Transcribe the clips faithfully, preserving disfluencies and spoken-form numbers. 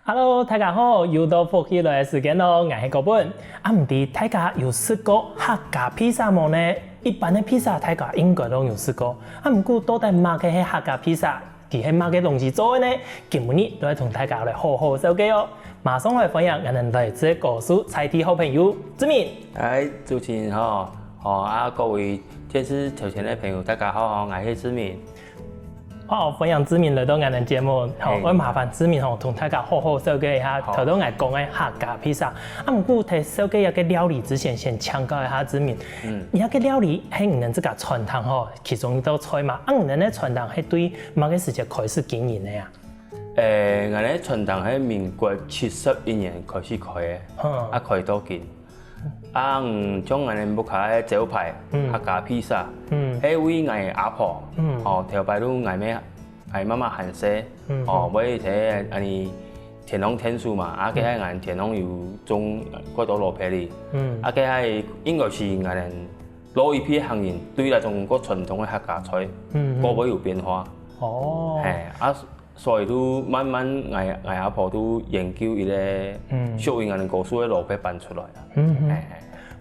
Hello，大家好，又到福氣來个時間咯，𠊎係高本。啊，毋知大家有食過客家披薩無呢？一般个披薩大家應該都有食過，啊，毋過到底麼个係客家披薩？佢係麼个東西做个呢？今晡日就愛同大家來好好紹介哦。馬上來歡迎𠊎等來自高樹在地好朋友志明。哎，主持人好，好啊，各位電視頭前个朋友，大家好，𠊎係志明。 好，歡迎志明來到𠊎等節目。好，愛麻煩志明吼，同大家好好紹介一下頭先𠊎講个客家披薩。啊，毋過在紹介這個料理之前，先請教一下志明，嗯，這個料理係你等自家餐廳吼，其中一道菜嘛？啊，你等个餐廳係對麼个時節開始經營个啊？誒，𠊎个餐廳係民國七十一年開始開个，啊，開到今。 啊，像𠊎等屋下个招牌，客家披薩，係為𠊎阿婆，哦，頭擺都𠊎姆、𠊎媽媽還細，哦，會在恁呢田項𢯭手嘛，啊，該下𠊎田項有種幾多蘿蔔哩，啊，該下應該係𠊎等老一輩行人對這種較傳統个客家菜，較會有變化。哦，係，啊， 所以都慢慢𠊎𠊎阿婆都研究一個屬於𠊎等高樹个蘿蔔粄出來啊。嗯嗯。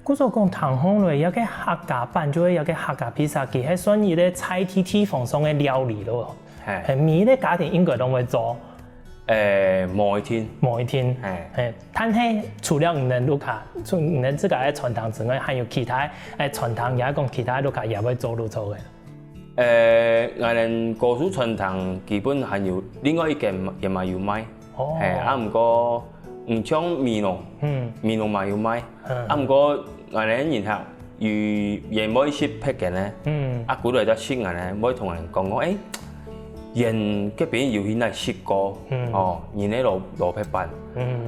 故所講，聽講咧，這個客家粄就係這個客家披薩，佢係算一個在地地方上个料理咯。係，每一個家庭應該都會做。誒，無一定。無一定。係，但係除了你等屋下，除你等自家个餐廳之外，還有其他个餐廳，也講其他屋下也會做，都做个。 誒，𠊎等高樹餐廳基本還有另外一間也嘛有賣，係，啊，毋過毋像美濃，美濃嘛有賣，啊，毋過𠊎等人客有人會食別間呢，啊，過來就食𠊎呢，會同𠊎等講講，誒，人該邊有去哪食過，哦，人个蘿蘿蔔粄，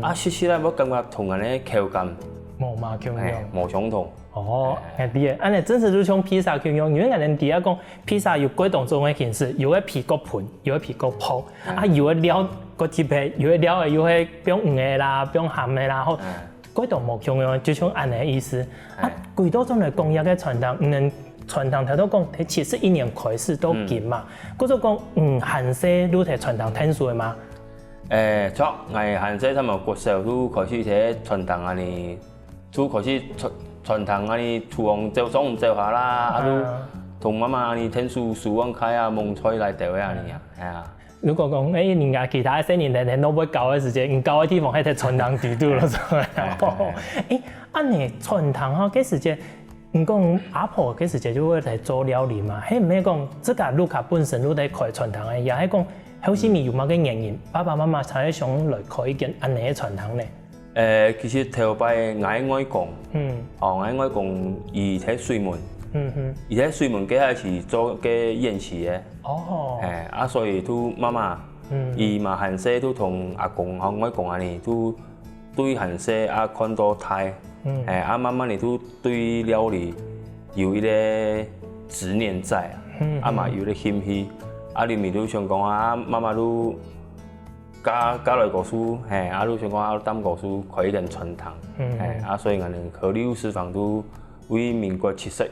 啊，食起來會感覺同𠊎等口感無麼共樣，無相同。 哦，係，恁呢真實就像披薩共樣，因為𠊎等知啊講，披薩有幾多種个形式，有个皮較賁，有个皮較薄，啊，有个料較特別，有个料又係放魚个啦，放鹹个啦，吼，幾多無共樣，就像恁呢个意思。啊，幾多種來講，這個餐廳，嗯，餐廳頭先講，七十一年開始到今嘛，故所講，嗯，還細就在餐廳𢯭手个嘛。誒，著，𠊎還細差毋多國小就開始在餐廳恁呢 就開始餐餐廳恁呢廚房走上走下啦，啊，就同媽媽恁呢𢯭手收碗筷啊、摸菜來兜仔恁呢啊，係啊。如果講，誒，人家其他个細人仔，你都會搞个時節，你搞个地方還在餐廳裡肚咯，係無？誒，恁呢餐廳吼，該時節，你講阿婆該時節就會來做料理嘛，係毋係講自家屋下本身就在開餐廳个，也係講後續有麼个原因，爸爸媽媽才會想來開一間恁呢个餐廳呢？ 誒，其實頭擺𠊎个外公，嗯，哦，𠊎个外公佢在水門，嗯哼，佢在水門該下係做該演戲个，哦，誒，啊，所以就媽媽，嗯，佢嘛還細就同阿公和外公恁呢，就對還細啊看到大，嗯，誒，啊，慢慢仔就對料理有一個執念在啊，嗯，啊嘛有一個興趣，啊，裡面就想講啊，媽媽就 嫁嫁來高樹，係，啊，就想講啊，踮高樹開一間餐廳，係，啊，所以𠊎等河六食坊就對民國七十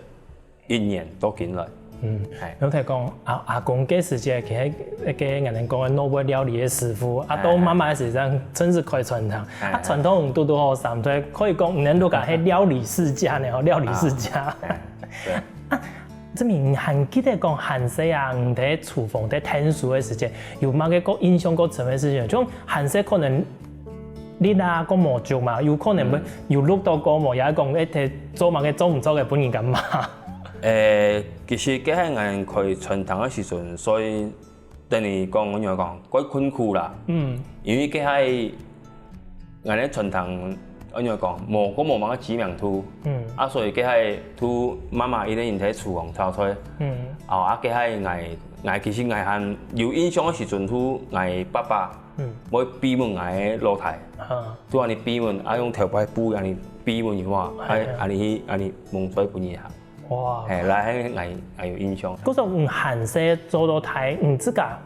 一年到今來，嗯，係。有聽講阿阿公該時節，佢係該𠊎等講个老味料理个師傅，啊，到媽媽个時節正式開餐廳，啊，餐廳堵堵好三代，可以講你等屋下係料理世家呢，吼，料理世家。對。 志明，你還記得講還細啊，你在廚房在𢯭手个時節，有麼个較印象較深个事情？像還細可能力啊較無足嘛，有可能會有錄到過無，也講誒，做麼个做毋著个分人家罵。誒，其實該下𠊎開餐廳个時陣，所以 等於講，𠊎仰講，較困苦啦。嗯。因為該下𠊎等餐廳，𠊎仰講，無，較無麼个知名度。嗯。啊，所以該下就媽媽一個人在廚房炒菜。嗯。哦，啊，該下𠊎，𠊎其實𠊎還有印象个時陣，就𠊎爸爸，嗯，會逼問𠊎个老弟，啊，就恁呢逼問，啊，用頭擺布恁呢逼問佢嘛，啊，哎呀，恁呢去，恁呢摸菜分佢食。 哇。係，來，𠊎，𠊎有印象。故所你還細做到大，你自家，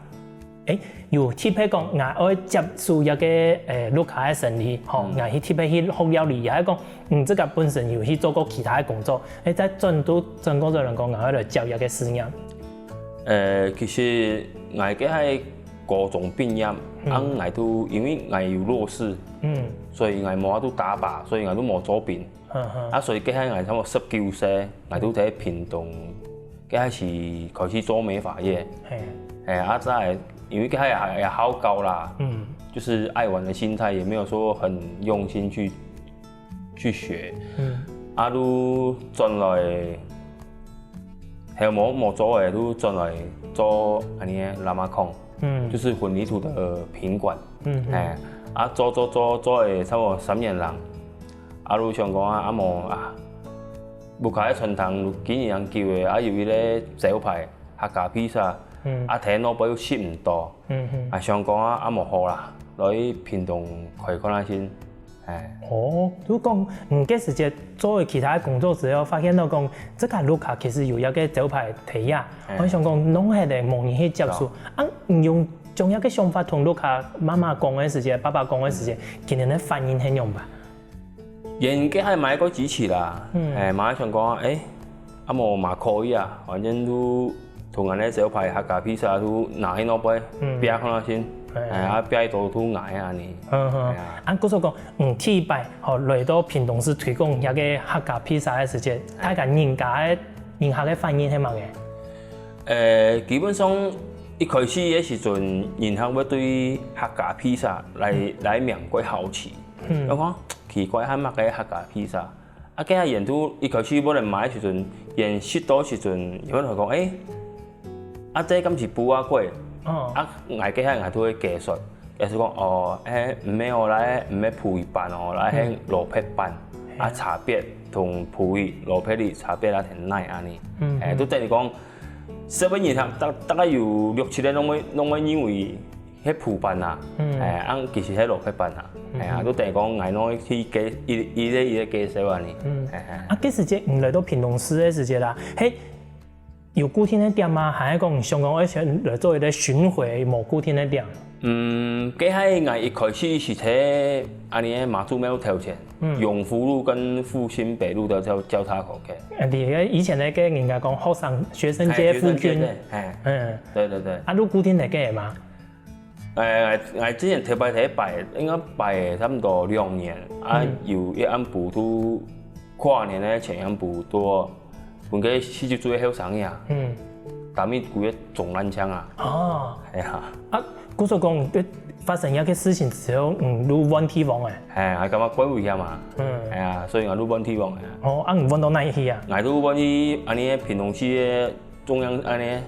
誒，有特別講，𠊎愛接手一個，誒，屋下个生理，吼，𠊎去特別去學料理，也係講，你自家本身有去做過其他个工作，誒，再轉到轉過來講，𠊎愛來接一個事業。誒，其實𠊎該下高中畢業，嗯。啊，𠊎都因為𠊎有弱視，嗯。所以𠊎無法度打靶，所以𠊎都無做兵。嗯哼。啊，所以該下𠊎差不多十九歲，𠊎都在屏東，該下是開始做美髮業。嘿。哎，啊，再來，因為該下也，也好搞啦，嗯。就是愛玩的心態，也沒有說很用心去，去學。嗯。啊，都轉來 還有無，無做个，就轉來做恁呢个喇嘛控，嗯。就是混凝土的品管。嗯，嗯。哎，啊，做做做做个差不多三年零，啊，就想講啊，啊無啊，屋下个餐廳經營恁久个，啊，有一個招牌客家披薩，嗯。啊，在外背又食毋到，嗯，嗯。啊，想講啊，啊無好啦，來屏東開看下先。 哎。哦，就講，嗯，該時節做了其他个工作之後，發現到講，這個屋下其實有一個招牌在這，哎。𠊎想講，弄下來無人去接觸。對。啊，你有將這個想法同屋下媽媽講个時節，爸爸講个時節，嗯。佢等个反應係仰般？佢等該下買過支持啦，嗯。哎，嘛想講，哎， 啊無嘛可以啊，反正就同𠊎个招牌客家披薩就拿去外背，嗯。拚看下先，哎。哎，啊，拚到就𠊎恁呢。嗯，嗯。哎呀。啊，故所講，嗯，第一擺，吼，來到屏東市推廣這個客家披薩个時節，哎。大家人家个，人客个反應係麼个？呃，基本上一開始个時陣，人客會對客家披薩來，嗯。來名過好奇。嗯。我講，奇怪，係麼个客家披薩？ 啊，該下佢等一開始無人買个時陣，佢等食到時陣，佢等會講，欸，啊，這敢是瓠仔粿？哦。啊，𠊎該下𠊎就會解釋，也係講，哦，欸，毋係哦，這毋係瓠仔粄哦，這係蘿蔔粄，嗯。啊，差別同瓠仔、蘿蔔仔差別啊，同哪恁呢。嗯，欸，嗯。就等於講，十個人客，大，大概有六七個攏會，攏會認為 係瓠仔粄啊，嗯。欸，啊，其實係蘿蔔粄啊，嗯，欸，啊，嗯。就等於講𠊎攏去介，一，一個一個介紹恁呢。嗯。欸，欸。啊，該時節你來到屏東市个時節啦，係有固定个店嗎？還係講你想講愛先來做一個巡迴無固定个店？嗯，該下𠊎一開始係在恁呢个媽祖廟頭前，嗯。永福路跟復興北路个交，交叉口該。呃，你个以前个該人家講學生，學生街附近。欸，學生街，對，欸。嗯。對，對，對。啊，就固定在該嗎？ 欸，𠊎，𠊎之前頭擺第一擺，應該擺差毋多兩年，啊，嗯。有一暗晡就跨年个前一暗晡，就分該四十歲个後生仔，嗯。打到規個腫爛腔啊。哦。係啊。啊，故所講，發生這個事情之後，嗯，就換地方欸。係，𠊎感覺怪危險啊。嗯。係啊，所以𠊎就換地方欸。哦，啊，你換到哪去啊？𠊎就換去恁呢屏東市个 中央恁呢，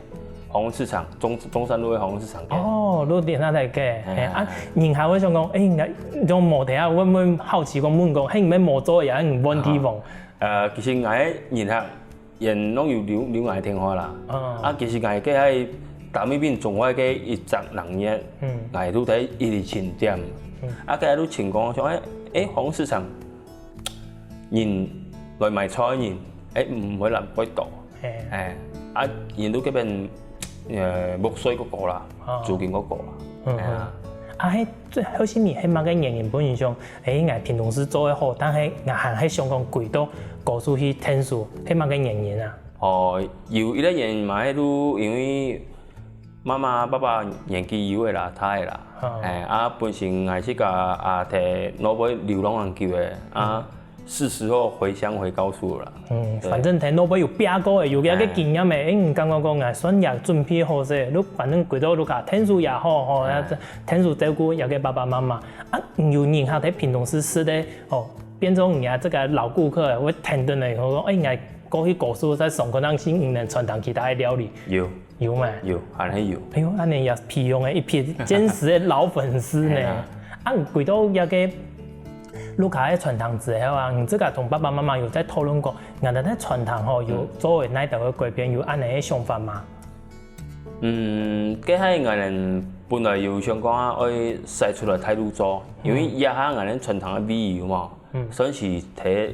華文市場，中，中山路个華文市場該。哦，你在該个，欸，欸，啊，欸。人還會想講，欸，你，你做模特啊，會，會好奇講問講，嘿，你愛無做也，你換地方。啊，呃，其實𠊎个人客，也攏有留，留𠊎電話啦。哦。啊，其實𠊎該下打到變腫壞个一隻兩月，嗯。𠊎都在一直尋店。嗯。啊，該下都尋講，想，欸，欸，華文市場 人來買菜个人，欸，毋會難買到。嘿。欸，啊，人都這邊，呃，屋稅較高啦，哦。租金較高啦。嗯，欸啊。嗯。啊，係最後係你係麼个原因，分你想，欸，𠊎屏東市做得好，但係𠊎還係想講歸到高樹去𢯭手，係麼个原因啊？哦，有一個原因嘛，係就因為 媽媽、爸爸年紀有个啦，大个啦。哦。欸，啊，本身𠊎自家啊，在外背流浪恁久个，啊，嗯。是時候回鄉回高樹了啦。嗯，對。反正在外背有拚過个，有這個經驗个，欸。欸，你感覺講，欸，算也準備好勢，你反正歸到屋下，𢯭手也好，吼，欸。啊，𢯭手照顧這個爸爸媽媽。啊，有人客在屏東市食个，哦，變成人家這個老顧客，會天天个，我講，欸，𠊎過去高樹再上課，讓新人傳承其他个料理。有。 有嘛？有，還係有。哎喲，恁呢也培養了一批堅實个老粉絲呢。係啊。啊，你歸到這個屋下个傳統之後啊，你自家同爸爸媽媽有在討論過，𠊎等个傳統吼，有做為哪兜个改變，有恁呢个想法嗎？嗯，該下𠊎等本來有想講啊，愛徙出來大陸做，因為這下𠊎等傳統个味有嘛， 嗯。算是在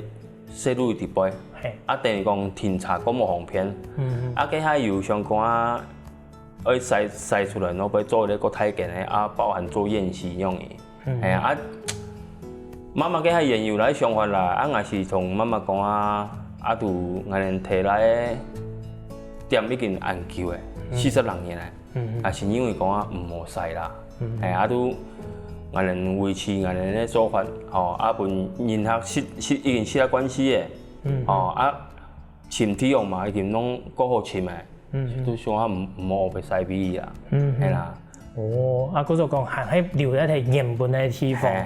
細路裡背，嘿。啊，等於講停車較無方便。嗯，嗯。啊，該下有想講啊，愛徙，徙出來，然後愛做一個較大間个，啊，包含做宴席恁樣个。嗯。係啊，啊，媽媽該下也有這想法啦，啊，𠊎係同媽媽講啊，啊，就𠊎等在這个店已經恁久了，嗯。四十零年了。 嗯，嗯。啊，係因為講啊，毋好徙啦。嗯。係，啊都，𠊎等維持𠊎等个做法，吼，啊分人客食，食，已經食啊慣勢个，嗯。吼，啊，身體哦嘛，已經攏顧好身个，嗯，嗯。都想啊毋，毋好白使費啊，嗯，嗯。係啦。哦，啊，故所講還係留在佢原本个地方。係，係，係。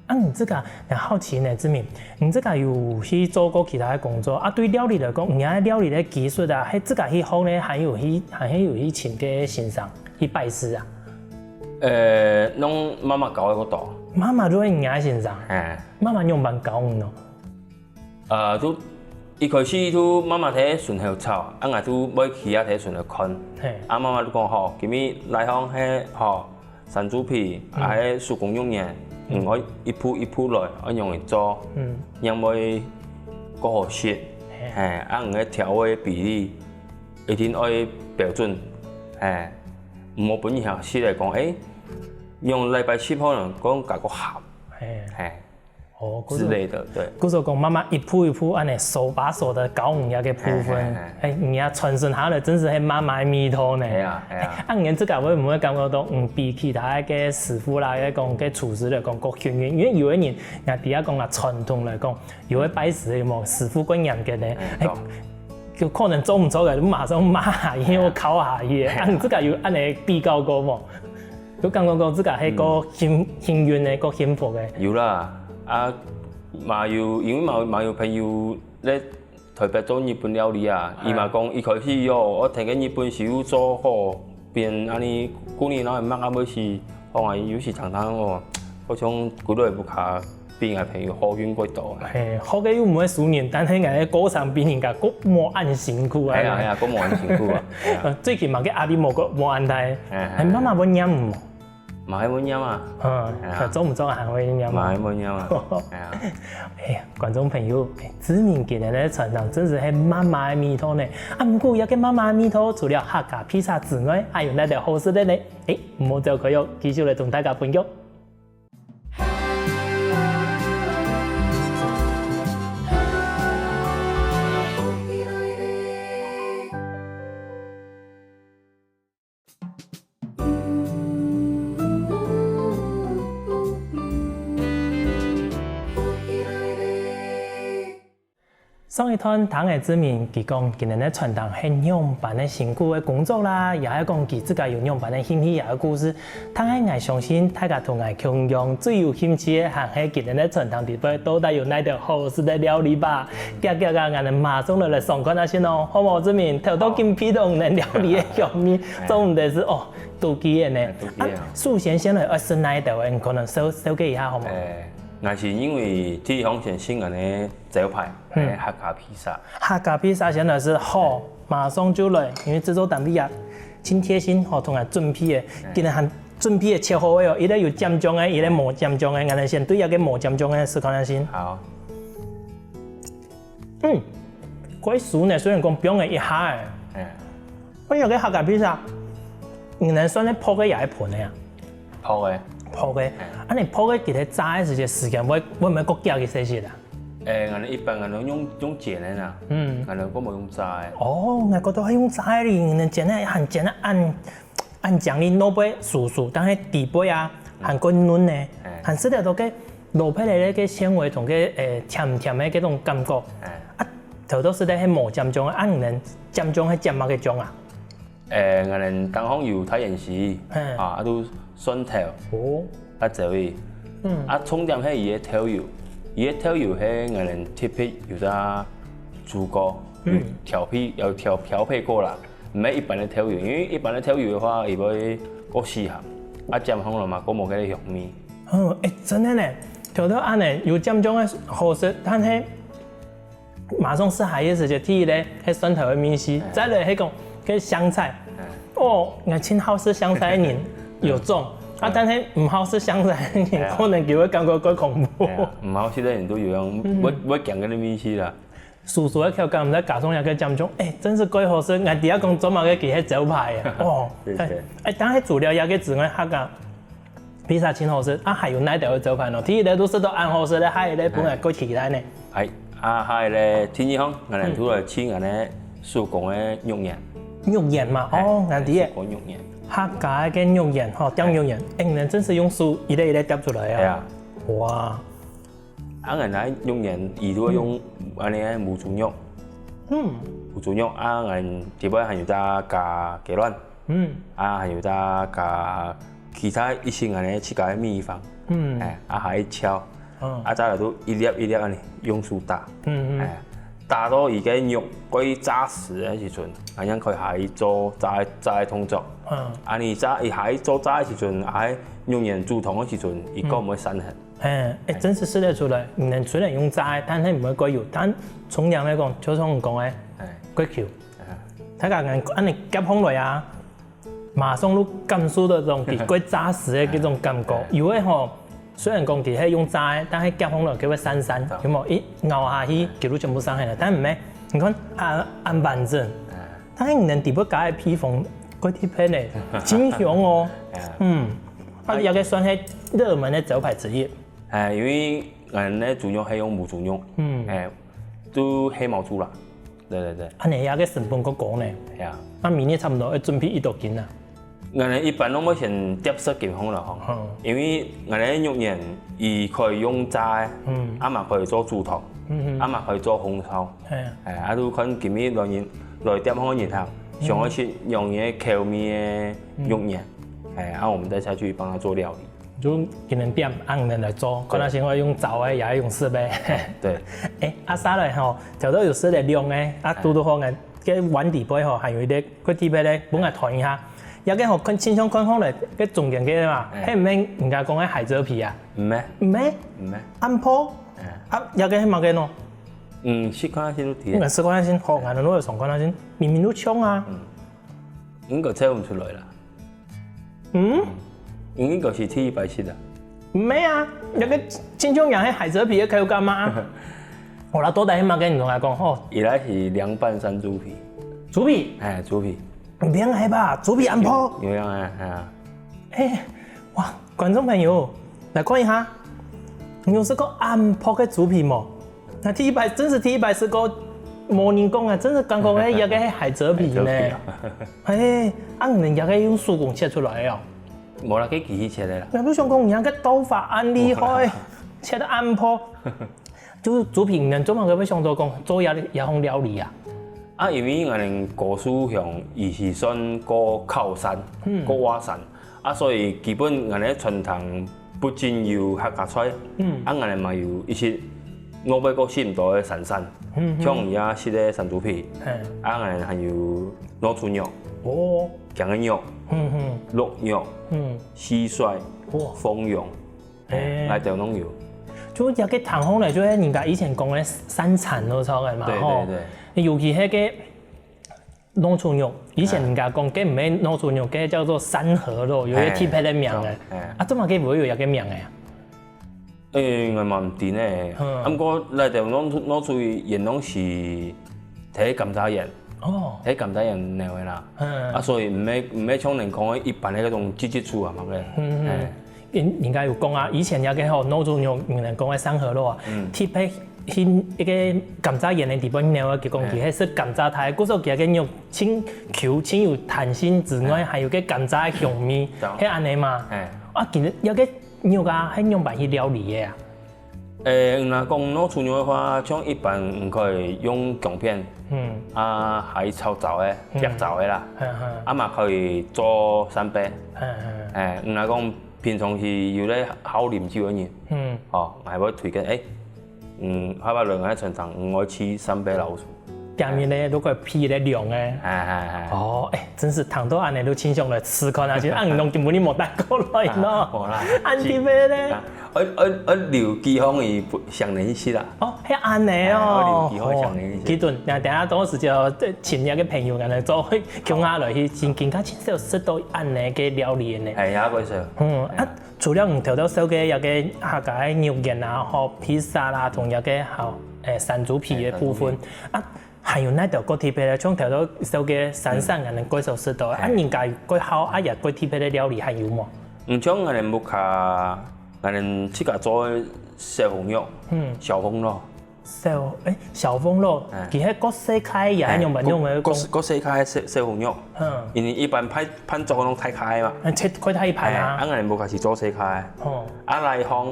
啊，你這個，很好奇呢，志明，你這個有去做過其他个工作啊？對料理來講，你个料理个技術啊，係自家去學呢，還有去，還係有去請个先生去拜師啊？呃，攏媽媽教个較多。媽媽就係你个先生？係。媽媽仰般教你呢？呃，就一開始就媽媽在脣頭炒，啊，𠊎就會企啊在脣頭看。係。啊，媽媽就講吼，今日哪項係吼，山豬皮，嗯。啊，係手工肉圓，嗯。嗯，愛一步一步來，愛仰般做，嗯。仰會較好食。係。係，啊，你个調味比例一定愛標準，係，毋好分人客食了講，欸，仰禮拜食可能講加較鹹。係。係。 哦，故所，之類的，對。故所講，媽媽一步一步恁樣手把手的教你个部分，係，係，係。哎，你啊傳承下來，真是係媽媽个味道呢。係啊，係啊。哎，啊，你自家會毋會感覺到，嗯，比其他个師傅啦，个講个廚師來講，較幸運？因為有个人，人家底下講啊，傳統來講，有个拜師个嘛，師傅較嚴格呢。哎，哎，懂。就可能做毋出个，馬上罵下去，或敲下去。哎呀。啊，你自家有恁樣比較過無？ 就感覺講自家係較幸，嗯。幸運个，較幸福个。有啦，啊，嘛有，因為嘛有，嘛有朋友在台北做日本料理啊，哎。佢嘛講，一開始喲，𠊎聽个日本師傅做好，變恁樣，過年然後慢慢會去，哦，有時常常哦，好像幾多也不卡。 比𠊎朋友好運較多。嘿，學个又毋會輸人，但係𠊎个過程比人家較無恁辛苦啊。係啊，係啊，較無恁辛苦啊。係啊。呃，最起碼个壓力無个，無恁大。係，係，係。哎，媽媽會黏你無？嘛係會黏啊。嗯，係啊。做毋做還會黏啊。嘛係會黏啊。係啊。哎呀，觀眾朋友，哎，志明今日个傳承真是係媽媽个味道呢。啊，毋過這个媽媽个味道，除了客家披薩之外，還有哪兜好食个呢？哎，毋好走開喲，繼續來同大家分享。 上一段聽个志明，佢講今年个傳承係仰般个辛苦个工作啦，也係講佢自家有仰般个興趣也个故事。但係𠊎相信大家同𠊎共樣最有興趣个，還係今年个傳承裡背到底有哪兜好食个料理吧？遽遽啊，𠊎等馬上來來嚐看啊先哦，好無？志明，頭到今鼻到你个料理个香味，好。做毋得係哦，肚飢个呢。哎，肚飢啊。啊，首先先來愛食哪一兜个，你可能紹，紹介一下好無？哎，𠊎係因為第一項先食𠊎个招牌。 嗯。哎，客家披薩。客家披薩先來係好，馬上就來，因為製作單位啊，真貼心，吼，同𠊎準備个，哎。今日還準備个切好个哦，一個有蘸醬个，一個無蘸醬个，𠊎等先對這個無蘸醬个試看下先。好。嗯，該酥呢，雖然講放了一下仔，哎。 哎呀，該客家披薩，你能算係烰个也係烰个啊？烰个。烰个。嗯。啊，你烰个其實炸个時間，時間會，會毋會過遽去些些啊？誒，𠊎等一般𠊎等用，用煎个啦。嗯。𠊎等較無用炸个。哦，𠊎覺得係用炸个哩，你等煎个還煎个恁，恁靚哩，外背酥酥，但係底背啊，嗯。還較嫩呢，嗯。還食得到該蘿蔔个該纖維同該，誒，甜甜个該種感覺。嗯。啊，頭到食个係無蘸醬个，啊，你等蘸醬係蘸麼个醬啊？ 誒，𠊎等頂項有大芫荽，嗯。啊，啊，都蒜頭，哦。啊，這位，嗯。啊，重點係佢个豆油，佢个豆油係𠊎等特別有在煮過，嗯。有調配，有調，調配過啦，毋係一般个豆油，因為一般个豆油个話，佢會過死鹹，啊，蘸香了嘛，過無該个香味。嗯，誒，真个呢，頭到恁呢，有蘸醬个好食，但係 馬上食下个時節，第一個係蒜頭个味緒，哎。再來係講該香菜。哎。哦，𠊎盡好食香菜个人有種，啊，哎。但係毋好食香菜个人，哎呀。可能佢會感覺較恐怖。哎呀，毋好食个人都有樣，嗯。會，會驚該个味緒啦。酥酥个口感，再加上該个醬醬，哎，真係蓋好食。𠊎等下講做麼个佢係招牌啊？哦，謝謝。哎，哎，但係除了這個之外，客家 披薩盡好食，啊，還有哪兜个招牌呢？第一個都食到恁好食个，下一個本來較期待呢。係，啊，下一個第二項，𠊎等就來試𠊎等个手工个肉圓。肉圓嘛，哦，哎，𠊎知个。手工肉圓。客家个肉圓吼，點肉圓，欸，你等真係用手一粒一粒夾出來啊。係啊。哇。啊，𠊎等肉圓，佢都會用恁呢个無豬肉。嗯。無豬肉啊，𠊎等底背還有再加雞卵。嗯。啊，還有再加其他一些𠊎等自家个米飯。嗯。欸，啊，還有炒。 嗯。啊，再來就一粒一粒恁呢，用手打。嗯，嗯。欸，打到佢个肉過於紮實个時陣，恁樣可以下去做炸，炸个動作。嗯。啊，你炸，佢下去做炸个時陣，啊，肉圓煮湯个時陣，佢較毋會散忒。嗯。欸，欸，真係食得出來，你等雖然用炸个，但係毋會過油，但重點來講，就像你講个，欸。過Q。欸。大家恁呢夾放落啊， 馬上就感受到這種佢過紮實个這種感覺。欸。有个吼，雖然講佢係用炸个，但係夾放落佢會散散，對。有無？一咬下去，欸。佢就全部散開了。但毋係，你看，啊，恁完整。欸。但係你等底背加个配方，過特別呢，真香哦。欸。嗯，啊，這個算係熱門个招牌之一。欸，因為𠊎等个豬肉係用無豬肉，嗯。欸，就黑毛豬啦。 對對對。恁呢，這個成本較高呢。係啊。啊，每日差毋多愛準備幾多斤啊？𠊎等一般攏會先疊十斤好了吼，嗯。因為𠊎等肉圓佢可以用炸个，嗯。啊嘛可以做煮湯，嗯哼。啊嘛可以做紅燒。係啊。欸，啊，就看今日來人，來點項个人客，嗯。想愛食仰般个口味个肉圓，嗯。欸，啊，我們再下去幫他做料理。 就今日點，啊，你等來做，對。看下先愛用炒个，也愛用煠个。對。欸，啊，續來吼，頭頭有食个涼个，啊，欸。堵堵好个，該碗底背吼，還有一個過特別个，分𠊎看一下。這個吼，看，親像看好了，該中間个嘛，欸。係毋係人家講个海蜇皮啊？毋係。毋係？毋係。暗泡？欸。啊，這個係麼个喏？嗯，試看下先就知。嗯，試看下先，好，𠊎等來嚐看下先，明明就像啊。嗯。應該猜毋出來啦。 嗯？應該係第一擺食啊。毋係啊，這個親像也係海蜇皮个口感啊。好啦，到底係麼个你同𠊎講吼？佢這係涼拌山豬皮。豬皮？欸，豬皮。涼个吧，豬皮暗泡。有，有啊，欸啊。欸，哇，觀眾朋友，來看一下，你有食過暗泡个豬皮無？ 𠊎第一擺，真係第一擺食過，無人講啊，真係感覺該這個係海蜇皮呢。海蜇皮啊。係，啊，你等這個用手工切出來个哦？無啦，該機器切个啦。𠊎就想講，你這個刀法恁厲害，切到恁薄。就係豬皮，你等做麼个會想到講做這，這項料理啊？啊，因為𠊎等高樹鄉佢係算過靠山，嗯。過倚山， 啊，所以基本𠊎等个餐廳不僅有客家菜，嗯。啊，𠊎等嘛有一些外背个食毋到个山產，嗯，嗯。像你這食个山豬皮，嘿。啊，𠊎等還有老鼠肉，哦。薑个肉，嗯，嗯。鹿肉，嗯。蟋蟀，哇。蜂蛹，嘿。欸。這兜攏有。就這個聽好了，就係人家以前講个山產咯，差不多嘛，對，吼。對，對。尤其該個 老鼠肉，以前人家講，該毋係老鼠肉，該叫做山河肉，有一個特別个名个。嘿，嘿。啊，做麼个會有這個名个啊？欸，𠊎嘛毋知呢。嗯。啊，毋過這兜老鼠，老鼠佢原來係在甘蔗園，哦。在甘蔗園摎个啦。嗯。啊，所以毋係，毋係像人講个一般个該種擠擠出啊嘛，對。嗯，嗯。嘿。 人，人家有講啊，以前這個吼，老鼠肉，人講个山河肉啊，嗯。特別去一個甘蔗園个地方摎个，佢講佢係食甘蔗大，故所佢个肉盡Q，盡有彈性之外，嘿。還有個甘蔗个香味，對。係恁呢嘛。嘿。啊，其實這個肉啊，係仰般去料理个啊？欸，若講老鼠肉个話，像一般毋可以用薑片，嗯。啊，還炒燥个，嗯。煏燥个啦，嗯，嗯。啊嘛可以做三杯。嗯，嗯。欸，若講 平常時有咧好啉酒个人，嗯。吼，𠊎會推薦，欸，嗯，下擺來𠊎个餐廳，毋愛試三杯老鼠。店面呢，如果配咧涼个。哎，哎，哎。哦，欸，真係聽到恁呢，都盡想來試看啊，就恁樣根本你無帶過來喏。啊，無啦。恁特別咧。啊，愛，愛，愛留幾項佢不，想念一息啦。哦，係恁呢哦。哎，愛留幾項想念一息。哦，記得，那等下到時就，呃，請你个朋友，可能做，共下來去，真，真正盡少食到恁呢个料理呢。哎，也過少。嗯，啊， 除了你頭頭紹介這個客家个肉圓啊，吼，披薩啦，同這個，吼，欸，山豬皮个部分，欸，山豬皮。啊，還有哪兜較特別个，像頭頭紹介山產，嗯。𠊎等過少食到个，啊，嗯。人家過好，啊，也過特別个料理還有無？嗯，像𠊎等屋下，𠊎等自家做个小紅肉，嗯。小紅肉，小，欸，小封肉，佢係割細塊也係用焖用个，割割細塊个小小封肉，嗯，因為一般焖焖做攏大塊嘛，切開大一盤啊，欸，啊，𠊎無開始做細塊，哦，啊來放，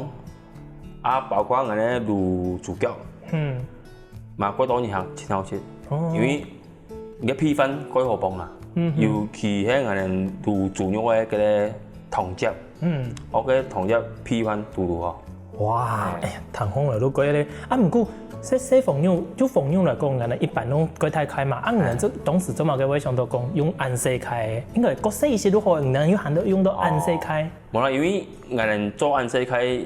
啊包括𠊎个滷豬腳，嗯，嘛過多人行真好食，哦，因為 你个配飯蓋好磅啦，尤其係𠊎等滷豬肉个該个湯汁，嗯，哦，該湯汁配飯堵堵好。哇，哎呀，聽講了都貴咧。啊，毋過細細封肉，就封肉來講，𠊎等一般攏蓋大塊嘛。啊，你等這當時做麼个會想到講用恁細塊个？應該較細一息就好，你等又還得用到恁細塊。無啦，因為𠊎等做恁細塊，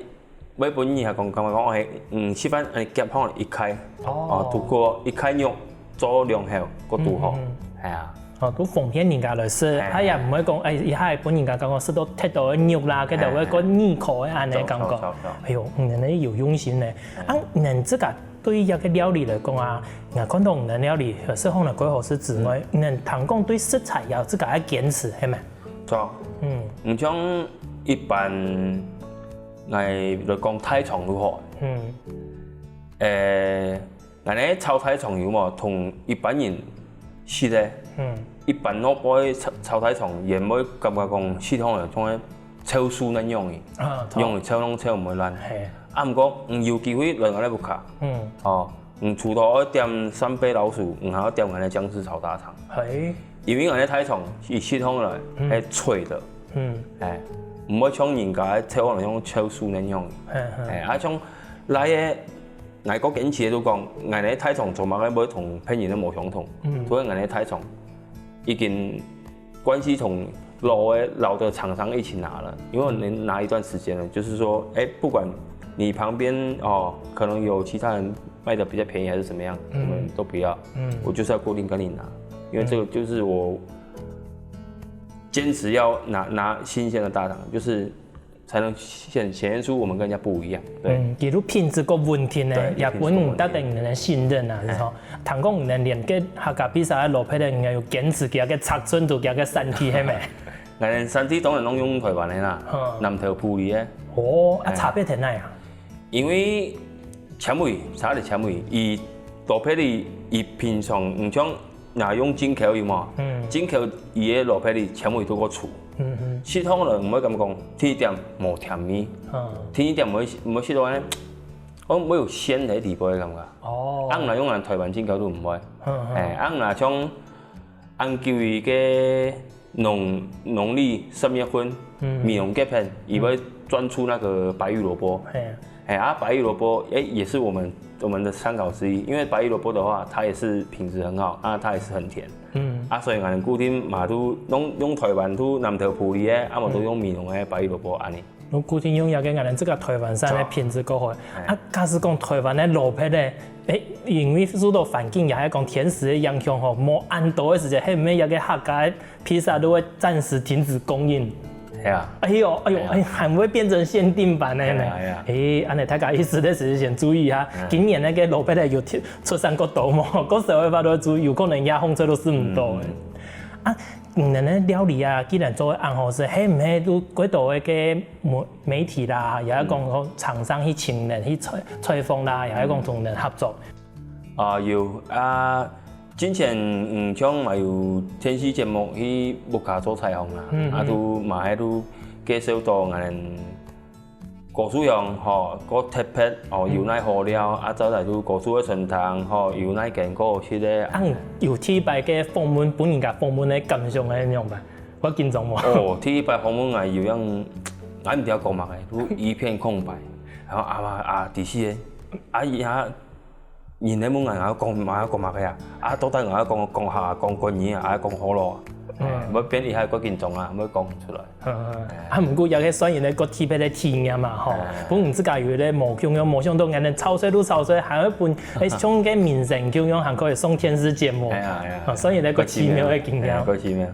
會分人家講，感覺講，欸，嗯，食飯恁夾放一塊，哦，哦，堵過一塊肉做兩口，過堵好，嗯嗯，係啊。哦，都方便人家來食，係，佢也毋會講，欸，一下分人家感覺食到忒多个肉啦，佢就會過膩口个恁呢感覺。係，係，係。哎喲，嗯，你有用心呢。啊，你自家對這个料理來講啊，你看到你个料理，有時候呢，蓋好食之外，你聽講對食材也有自家个堅持，係無？著。嗯。毋像一般 𠊎來講大腸就好。嗯。欸，𠊎等炒大腸有無？同一般人食个，嗯，一般老輩炒炒大腸，也毋會感覺講食起來像个臭素恁樣个，啊，著，樣个臭攏臭毋會爛。係。啊，毋過，嗯，有機會來𠊎等屋下，嗯，哦， 你除了愛點三杯老鼠，你還愛點𠊎个薑絲炒大腸。係。因為𠊎个大腸一食起來，嗯，係脆个，嗯，欸，毋會像人家个臭可能像臭素恁樣。係，係。欸，啊，像來个，𠊎較堅持个就講，𠊎个大腸做麼个會同別人个無相同，嗯，所以𠊎个大腸 已經關係從老的老的廠商一起拿了，因為我們拿一段時間了，就是說，欸，不管你旁邊哦，可能有其他人賣的比較便宜還是怎麼樣，嗯，我們都不要，嗯，我就是要固定跟你拿，因為這個就是我堅持要拿拿新鮮的大腸，就是 才能顯顯現出我們跟人家不一樣。對，嗯，佢就品質較穩定呢，對，也分人家對你个信任啊，係無？聽講你个連該客家披薩个蘿蔔仔，你有堅持佢个尺寸，佢个產地係無？𠊎等產地當然攏用臺灣个啦，南投埔里个。哦，啊，差別在哪啊？因為纖維，差在纖維，佢蘿蔔仔，佢平常毋像 若用進口有無？進口佢个蘿蔔仔纖維都較粗。食起來毋會感覺講第一點無甜味，第二點毋會毋會食到呢，哦，會有鮮个底背个感覺。哦，啊若用𠊎臺灣進口都毋會。欸，啊若像恁久个農農曆十月份，美濃該片，佢會轉出那個白玉蘿蔔。係啊，白玉蘿蔔，欸，也是我們我們的參考之一，因為白玉蘿蔔的話，它也是品質很好，啊，它也是很甜。嗯，啊，所以𠊎等固定嘛都用用臺灣都南投埔里个，啊，無都用美濃个白玉蘿蔔恁呢。用固定用這個𠊎等自家臺灣產个品質較好。啊，假使講臺灣个蘿蔔呢，欸，因為受到環境也係講天時个影響吼，無恁多个時節，係毋係這個客家个 披薩都會暫時停止供應。係啊。哎喲，哎喲，哎，還會變成限定版个呢。係啊，係啊。欸，恁呢大家一時个時節先注意哈，今年該個蘿蔔仔有出產較多無？該時候个話都注意，有可能也風吹都食毋到个。啊，你等个料理啊，既然做得恁好食，係毋係都幾多个媒媒體啦，也係講講廠商去請人去採採訪啦，也係講同人合作？ 啊，有啊，之前嗯，像嘛有電視節目去屋下做採訪啦，啊，都嘛係都介紹到𠊎等高樹鄉吼，較特別哦，有哪好料，啊，再來都高樹个餐廳吼，有哪間較好食个。啊，有第一擺个訪問，分人家訪問个感想係仰般？會緊張無？哦，第一擺訪問𠊎有樣，𠊎毋知講麼个，都一片空白。然後啊嘛啊，第四个，啊，伊啊 人咧問𠊎，𠊎講，𠊎講麼个啊？啊，到底𠊎講講客，講國語啊，還講學老啊？欸，會變一下較緊張啊，會講毋出來。啊，毋過也係算一個較特別个體驗嘛，吼。分你自家有一個無共樣，無想到𠊎等炒菜都炒菜，還會分，欸，像個明星共樣，還可以上電視節目。係啊，係啊，啊，算一個較奇妙个經驗。係，較奇妙。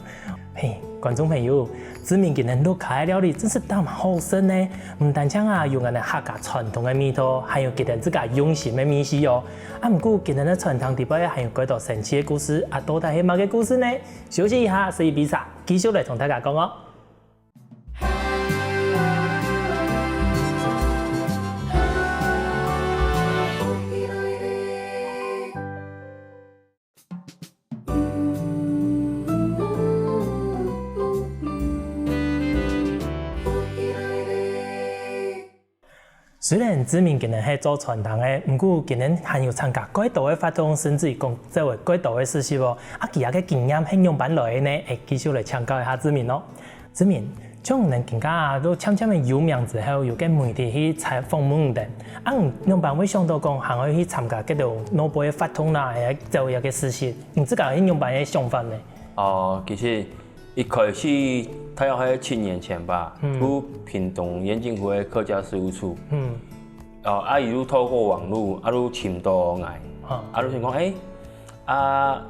嘿，觀眾朋友，志明今日屋下个料理真係當好食呢！毋單淨啊有𠊎等客家傳統个味道，還有佢等自家用心个味緒哦。啊，毋過今日个餐廳底背還有幾多神奇个故事，啊，到底係麼个故事呢？休息一下，食一杯茶，繼續來同大家講哦。雖然志明今年係做餐廳个，毋過今年還有參加蓋多个活動，甚至講做過蓋多个事情哦。啊，佢个經驗係仰般來个呢？會繼續來請教一下志明哦。志明，像你今下都漸漸个有名之後，有个媒體去採訪問你等，啊，你仰般會想到講還愛去參加這種外背个活動啦，還愛做一个事情？你自家係仰般个想法呢？哦，其實一開始大約係七年前吧，嗯。去屏東縣政府个客家事務處。嗯。哦，啊，佢就透過網路，啊，就尋到𠊎。啊。啊，就想講，欸，啊，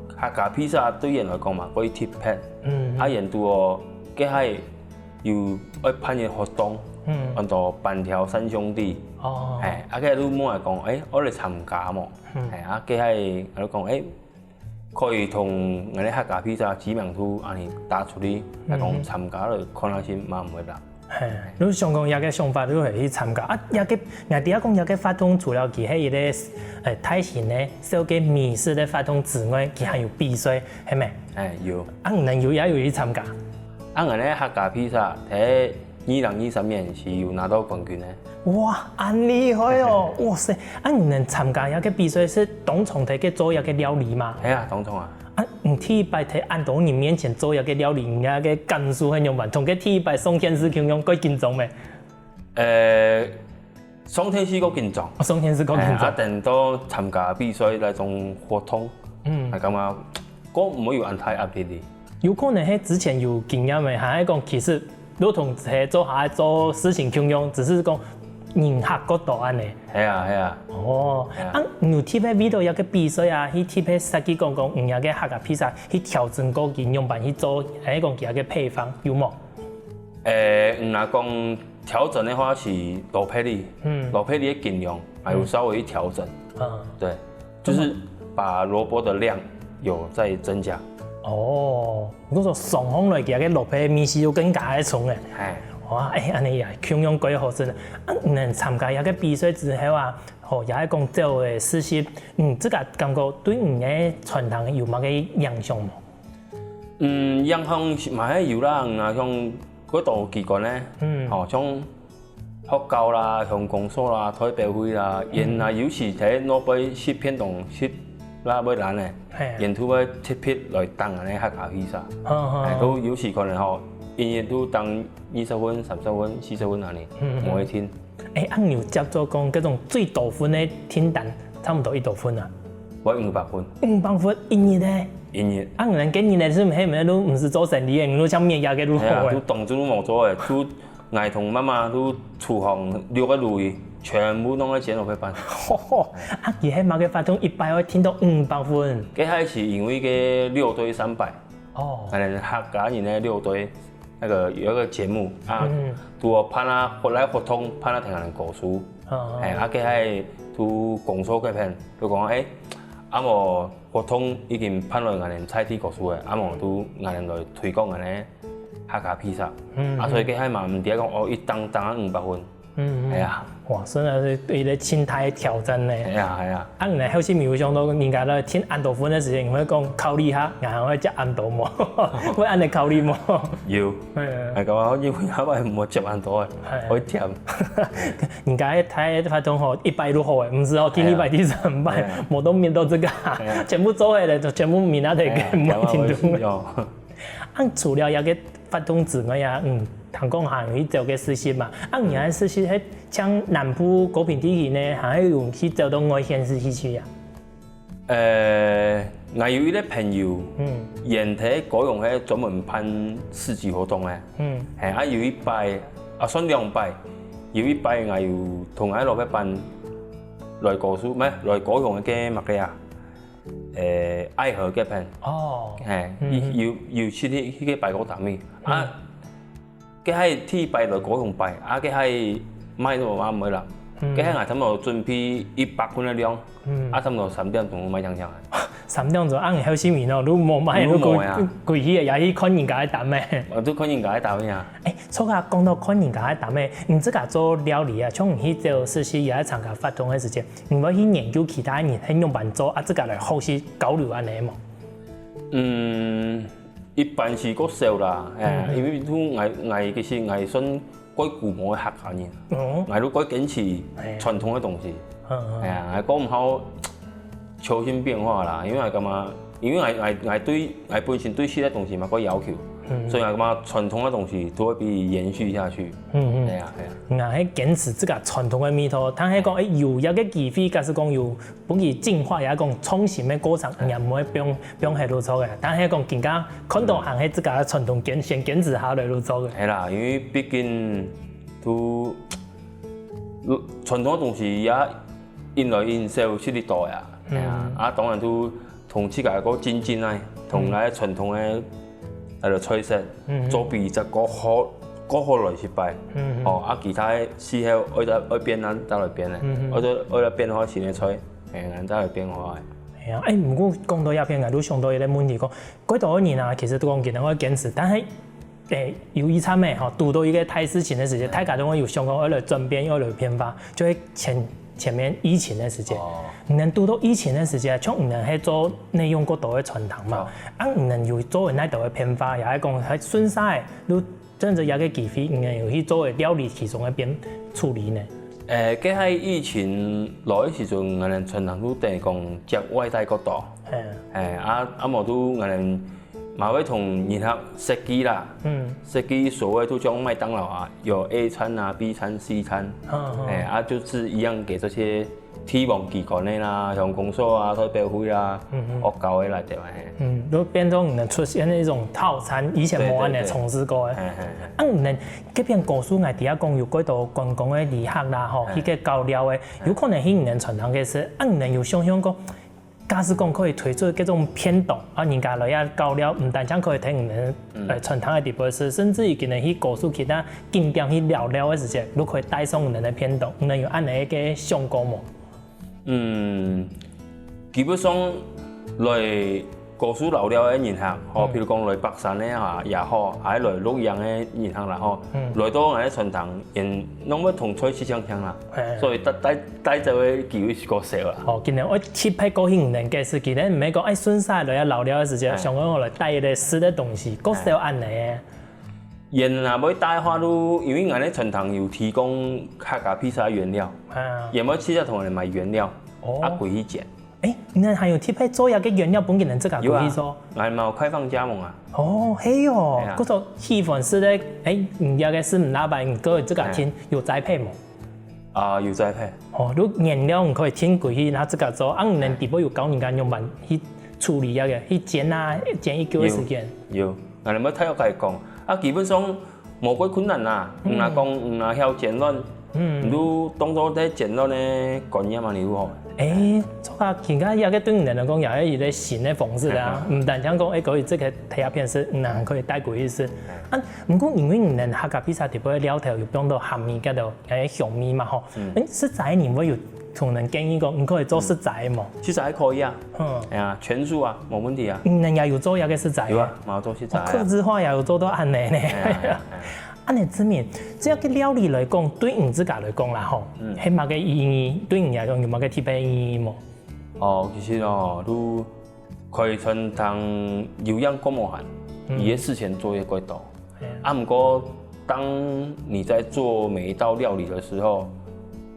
客家披薩對𠊎來講嘛，過特別。嗯，嗯。啊，佢就哦，該下有愛辦个活動，嗯。安到粄條三兄弟。哦。欸，啊，該就問𠊎講，欸，愛來參加無？嗯。欸，啊，該下𠊎就講，欸， 可以同𠊎个客家披薩知名度恁呢打出去，來講參加了，看下先嘛毋會啦。嘿，你想講這个想法，你會去參加啊？這个，𠊎知影講這个活動除了佢係一个，呃，大型个，做个美食个活動之外，佢還有比賽，係無？欸，有。啊，你等有也有去參加？啊，𠊎个客家披薩，在二零二三年係有拿到冠軍个。 哇，恁厲害哦！哇塞，啊，你等參加這个比賽係當場在該做這个料理嗎？係啊，當場啊。啊，你第一擺在恁多人面前做這个料理，你个感受係仰般？同該第一擺上電視共樣，蓋緊張無？呃，上電視較緊張。哦，上電視較緊張。欸，啊，等到參加比賽該種活動，嗯。𠊎感覺較毋會有恁大壓力哩。有可能係之前有經驗个，還係講其實 就同在做下做事情共樣，只是講人客較多恁呢。係啊，係啊。哦，係啊。啊，你有特別為著這个比賽啊，去特別設計講講，嗯，這个客家披薩去調整過佢仰般去做，還係講佢个配方，有無？欸，嗯，若講調整个話係蘿蔔泥，嗯。蘿蔔泥个斤量，還有稍微去調整。嗯。對。 就是把蘿蔔的量有再增加。哦，如果說上上來，佢个蘿蔔味緒又更加个重欸。欸。哇，欸，恁呢也共樣蓋好食。啊，你等參加這个比賽之後啊，吼，也係講做个事情，嗯，這个感覺對你个餐廳有麼个影響無？嗯，影響係嘛係有啦，啊，像幾多機關呢，嗯。吼，像 學校啦、鄉公所啦、代表會啦，嗯。佢等有時在外背食便當食啦會懶呢，嘿。佢等就會特別來訂𠊎个客家披薩。好，好。欸，都有時可能吼，一日都訂二十份、三十份、四十份恁呢，嗯，嗯。無一定。欸，啊，你有接觸講這種最多份个訂單，差不多幾多份啊？愛五百份。五百份一日个？一日。啊，你等該日个係毋係都毋使做生理个，你都像滅牙个都好欸。係啊，都當晝都無做欸，都 𠊎同媽媽都廚房六個爐，全部攏愛煎蘿蔔粄。啊，佢係麼个活動一擺會訂到五百份？該還係因為該六堆三百，哦。𠊎等客家人个六堆，那個有一個節目啊，嗯。都有辦啊，來活動辦啊，同人故事。哦，哦。欸，啊，該還都工作該片，就講，欸，啊無 活動已經辦來𠊎等在地故事个，啊無都𠊎等來推廣𠊎等个客家披薩。嗯，啊，所以該下嘛，毋知講，哦，一單單五百份。嗯，嗯。哎呀。哇，真的是一個盡大个挑戰呢。哎呀，哎呀。啊，你後續有想到人家來訂恁多份个時間，你會講考慮下，然後會加恁多無？會恁呢考慮無？有。嗯。哎，感覺因為後擺無接恁多个，哎。會添。人家个大个活動吼，一擺就好个，毋係哦，第二擺、哎呀。第三擺，哎呀。無都面對這個啊，哎呀。全部做下來，就全部面啊，哎呀，無聽到。哦。啊，除了這個活動之外啊，嗯，聽講還有去做個實習嘛。啊，你个實習係像南部高屏地區呢，還有去走到外縣市去去啊？呃，𠊎有一個朋友，嗯。佢在高雄係專門辦市集活動个。嗯。嘿，啊，有一擺，啊，算兩擺，有一擺𠊎有同𠊎老闆來高雄，毋係，來高雄个麼个啊？ 呃，愛河該片。哦。嘿，嗯，嗯。有，有，有去，去，去該擺過擔仔。啊，嗯。該下第一擺來高雄擺，啊，該下賣都賣無啦。嗯。該下𠊎差不多準備一百份个量，嗯。啊，差不多三點鐘賣淨淨啊。三點鐘，恁後生人哦，你無賣，你就無啊。你歸，歸去也去看人家个擔仔。啊，就看人家个擔仔啊。欸，著啊，講到看人家个擔仔，你自家做料理啊，像你去做實習也愛參加活動个時間， 你會去研究其他人係仰般做，啊，自家來學習交流恁呢無？嗯，一般係較少啦，哎，嗯，嗯。因為都𠊎，𠊎其實𠊎算蓋古摸个客家人，哦，𠊎都蓋堅持傳統个東西。嗯嗯。哎呀，𠊎講毋好求新變化啦，因為𠊎感覺，因為𠊎𠊎𠊎對𠊎本身對食个東西嘛蓋要求，嗯，所以𠊎感覺傳統个東西都會被延續下去。嗯嗯。哎呀哎呀。𠊎係堅持自家傳統个味道，但係講，哎，有一個機會，假使講有 分佢進化，也講創新个過程，也毋會放放忒就著个。但係講更加看到還係自家个傳統堅先堅持下來就著个。係啦，因為畢竟都傳統个東西也越來越少，食得到呀。係啊，啊當然都同自家个精神啊，同𠊎傳統个 來个菜色，嗯，做比較過好過好來食擺。嗯，哦，啊其他个時候愛再愛變啊，再來變个，嗯，愛再愛再變化新个菜，哎，𠊎再來變化个。哎呀，哎，毋過講到這片，𠊎都想到一個問題，講，蓋多个人啊，其實都講佢能夠堅持，但係，哎，有一餐咩吼，堵到一個大事情个時節，大家都會有想講愛來轉變，愛來變化，就會前前面疫情个時節，哦，你等堵到疫情个時節，像你等係做內容較多个傳統嘛，哦，啊你等有做哪兜个變化，也係講還順續个，就趁著這個機會，你等有去做个料理其中个變處理呢？誒，該係疫情來个時陣，𠊎等傳統都等於講接外帶較多，誒，啊啊無都𠊎等 嘛會同人客設計啦，嗯，設計所謂就像麥當勞啊，有A餐啊、B餐、C餐，嗯，哎，啊就係一樣分這兜地方機關个啦，像公所啊、代表會啊、學校个來對吧？嗯，就變成你等出現一種套餐，以前無恁樣嘗試過个。啊你等這片故事𠊎知講有幾多觀光个旅客啦，吼，去該搞尞个，有可能係你等傳統个事，啊你等有想像過 假使講可以推出這種便當，啊人家來這搞尞，毋單淨可以聽你等傳統个地方食，甚至於佢等去告訴其他景點去尞尞个時節，都可以帶上你等个便當，你等有恁樣个想過無？嗯，基本上來告訴尞尞个人客，吼，譬如講來北山个啊也好，還來鹿野个人客啦，吼，來到𠊎个餐廳，因為攏會同菜色相像啦，所以帶帶帶走个機會係較少啦。哦，佢等愛特別過去你等个時，佢等毋係講愛順續來啊尞尞个時節，想講來帶一個食个東西，較少恁樣个。因若會帶个話，就因為𠊎个餐廳有提供客家披薩原料，啊，因為直接同人買原料，啊，歸去煎。誒，你等還有特別做這個原料分佢等自家歸去做？有啊，𠊎嘛有開放加盟啊。哦，係哦，故所喜歡食个，誒，你這個係毋係老闆，你個自家定有栽培無？ 啊，有栽培。哦，就原料你可以訂歸去，然後自家做，啊你等底背有教人家仰般去處理該個，去煎啊，煎幾久个時間？有，有，𠊎等愛大約同佢講，啊基本上無幾困難啦，你若講你若曉煎卵，你就當做在煎卵个觀念嘛，你就好。誒，做啊，其實這個對你等來講也係一個新个方式啊，毋單淨講，誒，可以這個貼片食，你還可以帶歸去食。啊，毋過因為你等客家披薩底背个料頭有放到鹹味該兜， 誒，香味嘛吼。誒，食齋人會有同人建議講，你可以做食齋無？食齋可以啊，嗯，哎呀，全素啊，無問題啊。嗯，人家有做這個食齋。有啊，嘛有做食齋啊。哦，客製化也有做到恁樣呢。哎呀，哎呀，哎呀。恁樣子面，這個料理來講，對你自家來講啦吼，嗯，係麼个意義？對你來講有麼个特別意義無？哦，其實哦，都 開餐廳有影過無閒，佢个事情做个較多。啊，毋過當你在做每一道料理的時候，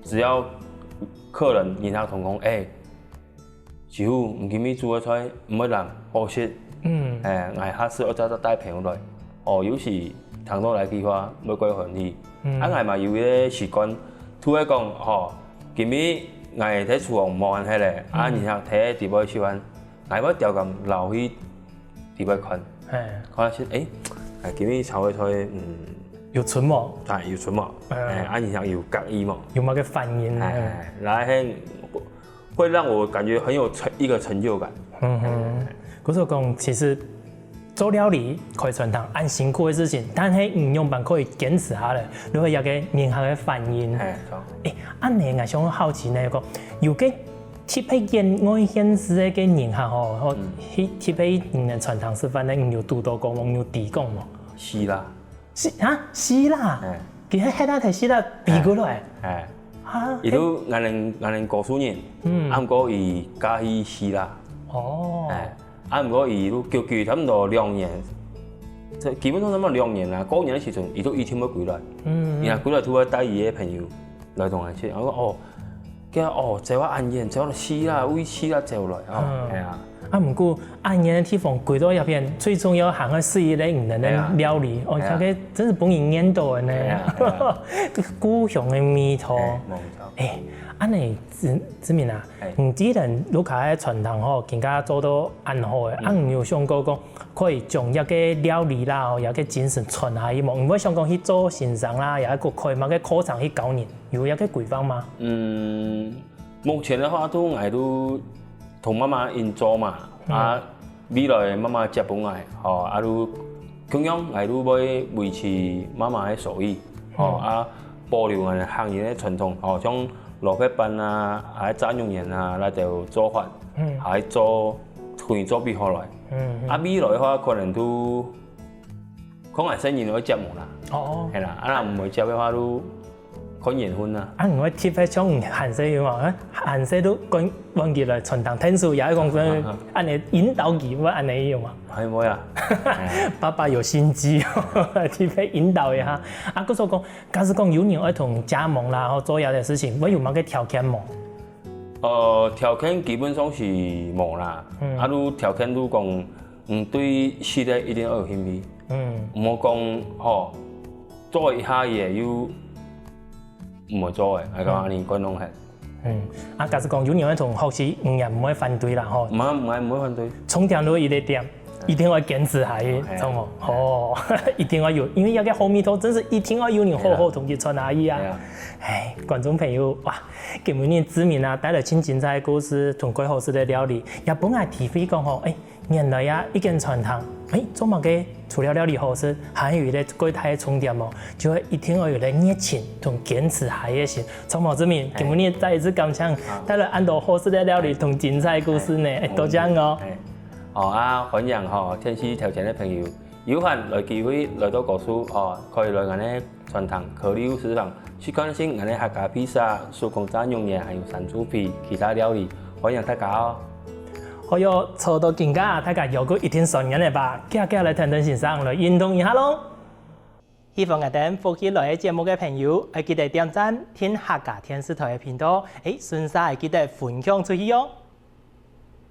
只要客人人客同講，誒，師傅，你今日煮个菜毋會爛，好食。嗯，誒，𠊎下次愛再帶朋友來。哦，有時聽到這句話，會較歡喜。啊，𠊎嘛有一個習慣，就會講，吼，今日𠊎在廚房無閒忒咧，啊，人客在底背食飯， 𠊎會刁工留去底背看，看下先，誒，誒，今日炒个菜，嗯，有伸無？啊，有伸無？誒，啊，然後有合意無？有麼个反應？誒，誒，然後會讓我感覺很有成一個成就感。嗯哼，故所講，其實做料理、開餐廳恁辛苦个事情，但係你仰般可以堅持下來，就係一個人客个反應。誒，著。誒，恁樣𠊎想好奇呢，講有个 特別現外縣市个人客吼，吼，去特別去你等餐廳食飯呢，你有堵到過無？你有知講無？希臘。希啊，希臘，佢係希臘，希臘飛過來。誒，哈，佢都𠊎等𠊎等高雄人，嗯，啊毋過佢嫁去希臘。哦，誒，啊毋過佢都久久差不多兩年，這基本上差不多兩年啦，過年个時陣，佢都一定會歸來。嗯，佢若歸來，都會帶佢个朋友來同𠊎食。𠊎講哦，佢哦，走啊恁遠，走到死啦，為死啦走來哦，嗯，係啊。啊，毋過恁遠个地方歸到這片，最重要還係食一個你等个料理，哦，係啊，這個真係分人緣投个呢，係啊，係啊，故鄉个味道。係，無錯。欸，恁仔，子明啊，你既然屋下个餐廳吼，今下做到恁好个，啊，你有想過講， 可以將這個料理啦，吼，這個精神傳下去無？你會想講去做先生啦，也係開麼个課程去教人，有這個規劃嗎？嗯，目前个話，都𠊎都同媽媽應做嘛，啊，未來媽媽接分𠊎，吼，啊，都共樣𠊎都會維持媽媽个手藝，吼，啊，保留𠊎客人个傳統，吼，像蘿蔔粄啊，還有炸肉圓啊，該兜做法，還做 可以做比較來。啊，未來个話，可能都看𠊎細人會接無啦。哦，係啦，啊，若毋會接个話，都看緣分啦。啊，你會特別像你還細有無？啊，還細都講，講起來，傳統天數也係講真，恁仔引導佢，會恁仔有無？還無啊。爸爸有心機，特別引導一下。啊，故所講，假使講有人愛同加盟啦，吼，做這個事情，會有麼个條件無？ 呃，條件基本上係無啦，啊，都條件都講，嗯，對食个一定愛有興趣，嗯，毋好講吼，做一下仔又毋會做个，𠊎講恁仔講攏係。嗯，啊，假使講有人愛同學習，你也毋會反對啦吼。毋會，毋會，毋會反對。重點都一個點，一定愛堅持下去，係啊，著無？哦，一定愛有，因為這個好味道，真係一定愛有人好好同佢傳下去啊。係啊。唉，觀眾朋友，哇， 今晡日子明啊，帶來盡精彩个故事同蓋好食个料理，也分𠊎體會講吼，欸，原來啊，一間餐廳，欸，做麼个除了料理好食，還有一個蓋大个重點哦，就係一定愛有一個熱情同堅持下去个心。著無子明，今晡日再一次感謝帶來恁多好食个料理同精彩个故事呢，欸，多謝你哦。欸，好啊，歡迎吼，電視頭前个朋友，有閒來機會來到高樹哦，可以來𠊎个 餐廳可麗屋私房，去看一下𠊎个客家披薩、手工炸肉圓，還有山豬皮其他料理，歡迎大家哦。好喲，坐到今下，大家又過一定想念了吧？遽遽來跈等先生來運動一下囉。喜歡𠊎等福氣來个節目个朋友，愛記得點讚、訂客家電視台个頻道，欸，順續愛記得分享出去喲。